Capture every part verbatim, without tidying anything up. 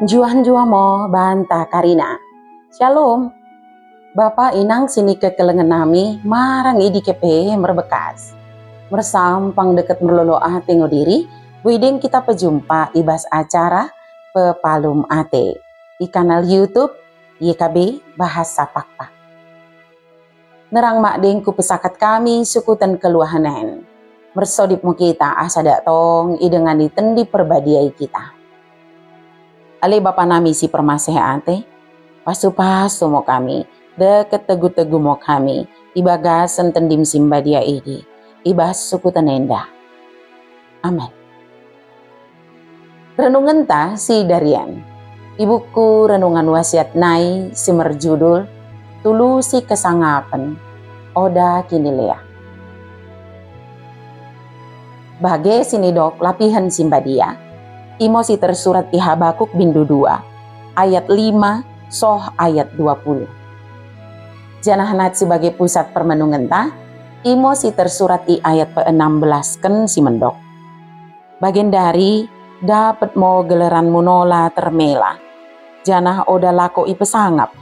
Njuah-njuah mo banta karina. Syalom. Bapa inang sinikekelengen nami marang i dike pe merbekas. Mersampang dekket merlolo ate ngo diri, boi deng kita pejumpa i bas acara Pepalum Ate i kanal YouTube Y K B Bahasa Pakpak. Sinderrang madeng kupesakat kami sukuten kenggeluhen en. Mersodip mo kita asa dak tong idengani Tendi Perbadia i kita. Ale Bapa nami si permaseh ate, pasu-pasu mo kami, dekket tegu-tegu mo kami i bagasen Tendim si mbadia idi, i bas sukuten enda. Amen. Renungenta sidarien i buku Renungan Wasiat nai si merjudul Tulusi Kesangapen, Oda Kinilea. Bage sinidok lapihen si mbadia, imo si tersurat i Habakuk bindu dua, ayat lima soh ayat dua puluh. Janah nat si bage pusat permenungenta, imo si tersurat i ayat peenam belasken si mendok. Bagendari dapet mo gelleranmu nola termela, janah oda lako ipesangap.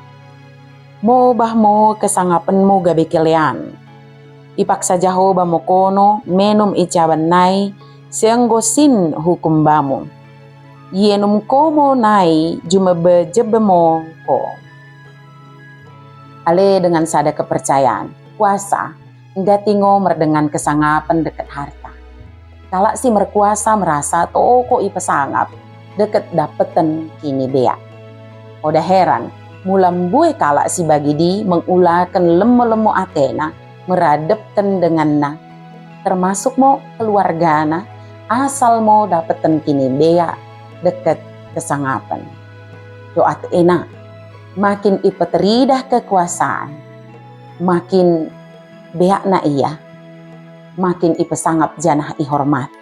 Mobah mo kesangapenmu gabe kelean. Ipaksa Jahoba mo kono menum i caban nai sienggo sin hukum bamu. Ienum ko mo nai jumebbe-jebbe mo ko. Ale dengan sada kepercayaan, kuasa, nggati ngo merdengan kesangapen dekket harta. Kalak si merkuasa merasa toko ipesangap dekket dapeten kinibea. Oda heran, mula mbue kalak si bagidi mengulaken lemmo-lemmo atena meradepken denganna, termasuk mo keluargana, asal mo dapeten kinibea dekket kesangapen. Dok atena, makin ipeteridah kekuasaan, makin beakna ia, makin ipesangap janah ihormati.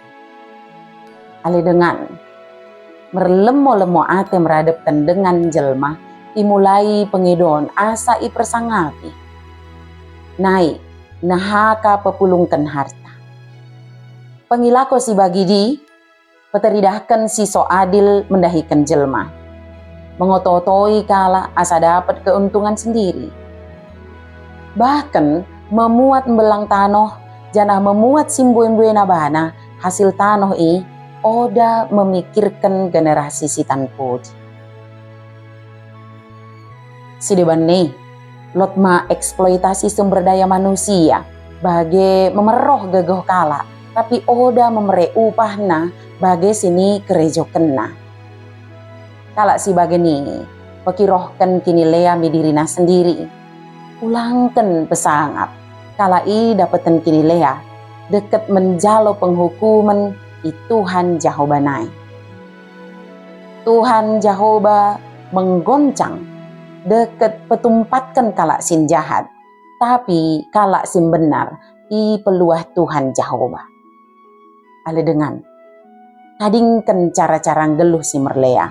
Ale dengan, merlemmo-lemmo ate meradepken dengan jelma, imulai pengidoon asa ipersangapi. Nai, nahaka pepulungken harta. Pengelako si bagidi, peteridahken si so adil mendahiken jelma. Mengoto-otoi kalak asa dapet keuntungan sendiri. Bahken memuat mbellang tanoh, janah memuat si mbue-mbuena bana hasil tanoh i, oda memikirken generasi si tan pudi. Sidebanna, lot ma eksploitasi sumber daya manusia, bage memerroh gegoh kalak, tapi oda memere upahna bage sinikerejokenna. Kalak si bagidi, pekirohken kinilea mi dirina sendiri. Ulangken pesangap, kalak i dapeten kinilea, dekket menjalo penghukumen i Tuhan Jahoba nai. Tuhan Jahoba menggoncang, dekket petumpatken kalak si njahat, tapi kalak si mbennar ipeluah Tuhan Jahoba. Ale dengan, tadingken cara-cara nggelluh si merlea.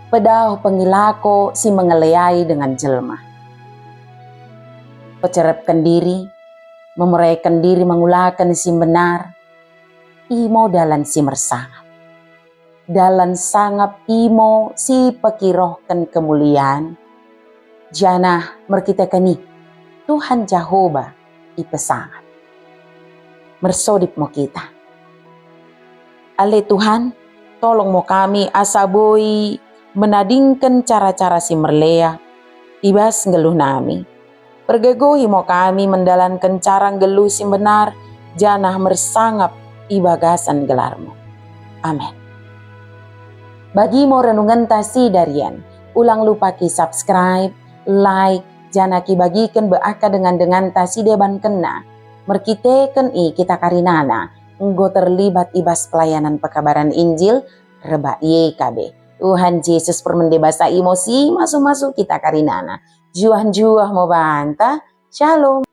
Pedaoh pengelako si mengeleai dengan jelma. Pecerepken diri, memereken diri mengulaken si mbennar, imo dalan si mersangap. Dalan sangap imo si pekirohken kemuliaan, janah merkiteken i Tuhan Jahoba ipesangap. Mersodip mo kita. Ale Tuhan, tolong mo kami asa boi menadingken cara-cara si merlea i bas nggelluh nami. Pergegohi mo kami mendalanken cara nggelluh si mbennar, janah mersangap i bagasen gelarmu. Amen. Bagi mo renungenta sidarien, ulang lupa ki-subscribe, like, janah kibagiken bak dengan-denganta sidebankenna. Merkiteken i kita karinana enggo terlibat i bas pelayanan pekabaran Injil rebbak Y K B. Tuhan Jesus permende basa imo si masu-masu kita karinana. Njuah-njuah mo banta. Shalom.